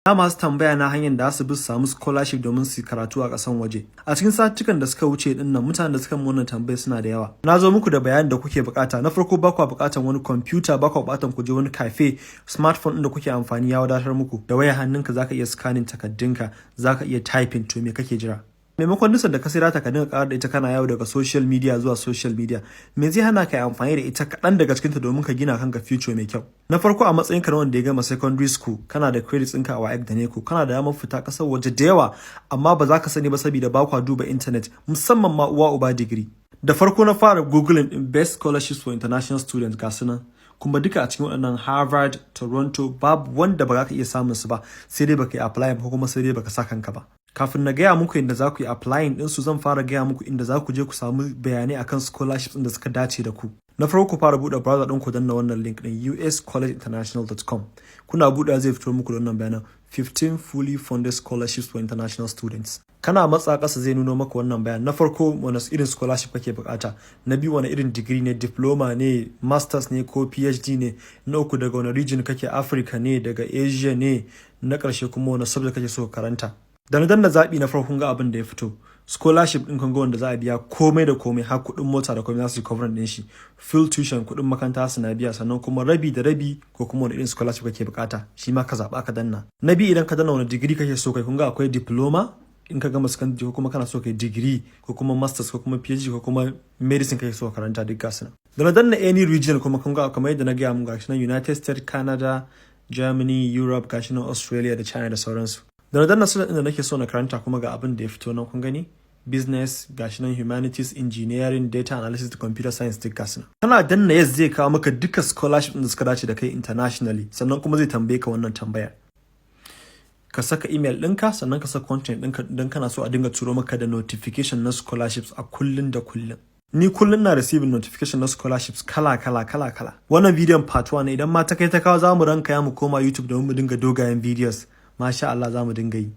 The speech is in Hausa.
Na masu tambaya na hanyar da su bi su samu scholarship domin su karatu a ƙasan waje. A cikin satukan da suka wuce din nan, mutanen da suka mun wannan tambaya suna da yawa. Na zo muku da bayanin da kuke bukata. Na farko, ba kwa bukatan wani computer, ba kwa bukatan ku je wani cafe, smartphone din da kuke amfani ya wadatar muku. Da wayar hannunka zaka iya scanning takaddunka, zaka iya typing. To, me kake jira? Maimakon nisan da ka sai data ka dinga ƙara da ita kana yawo daga social media zuwa social media, me zai hana ka yi amfani da ita kaɗan daga cikinta domin ka gina kanka future mai kyau? Na farko, a matsayin ka na wanda ya gama secondary school, kana da credits ɗinka a WAEC da NECO, kana da damar fita ƙasar waje da yawa, amma ba za ka sani ba saboda ba kwa duba internet, musamman ma uwa uba degree. Da farko na fara googling din best scholarships for international students. Ga su nan kuma duka a cikin waɗannan, Harvard, Toronto, babu wanda ba za ka iya samun su ba, sai dai baka yi apply ba ko kuma sai dai baka sa kanka ba. Kafin na gaya muku inda za ku yi applying ɗinsu, zan fara gaya muku inda za ku je ku samu bayanai akan scholarships ɗin da suka dace da ku. Na farko, ku fara buɗe browser ɗin ku, danna wannan link ɗin, uscollegeinternational.com. Kuna buɗe, zai fito muku da wannan bayanan, 15 fully funded scholarships for international students. Kana matsa ƙasa, zai nuno maka wannan bayan. Na farko, wani irin scholarship kake bukata? Na biyu, wani irin degree ne, diploma ne, masters ne ko PhD ne? Na uku, daga wani region kake, Africa ne, daga Asia ne? Na ƙarshe kuma, wani subject kake so karanta? Da na danna zaɓi na farkon, ga abin da ya fito. Scholarship ɗin, kan ga wanda za a biya komai da komai, har kuɗin mota da komai za su yi covering ɗin shi, full tuition, kuɗin makaranta su na biya, sannan kuma rabi da rabi, ko kuma wani irin scholarship kake bukata, shi ma ka zaɓa ka danna. Na biyu, idan ka danna wani degree kake so kai, kun ga akwai diploma in ka gama secondary, ko kuma kana so kai degree, ko kuma masters, ko kuma PhD, ko kuma medicine kake so karanta, duk gasu nan. Da na danna any region kuma, kun ga kamar yadda na gaya mun, gashi nan United States, Canada, Germany, Europe, gashi nan Australia da China da sauransu. Da na danna student da nake so na karanta kuma, ga abin da ya fito nan. Kun gani, business, gashi nan humanities, engineering, data analysis da computer science, duk gasu nan. Kana danna yes, zai kawo maka duka scholarship da suka dace da kai internationally. Sannan kuma zai tambaye ka wannan tambayar: ka saka email ɗinka, sannan ka saka contact ɗinka don kana so a dinga turo maka da notification na scholarships a kullun da kullun. Ni kullun na receiving notification na scholarships kala kala kala kala. Wannan bidiyon part 1 ne. Idan ma ta kai ta kawo, za mu ranka ya mu koma YouTube domin mu dinga dogayen videos. Masha Allah, za mu dinga yi.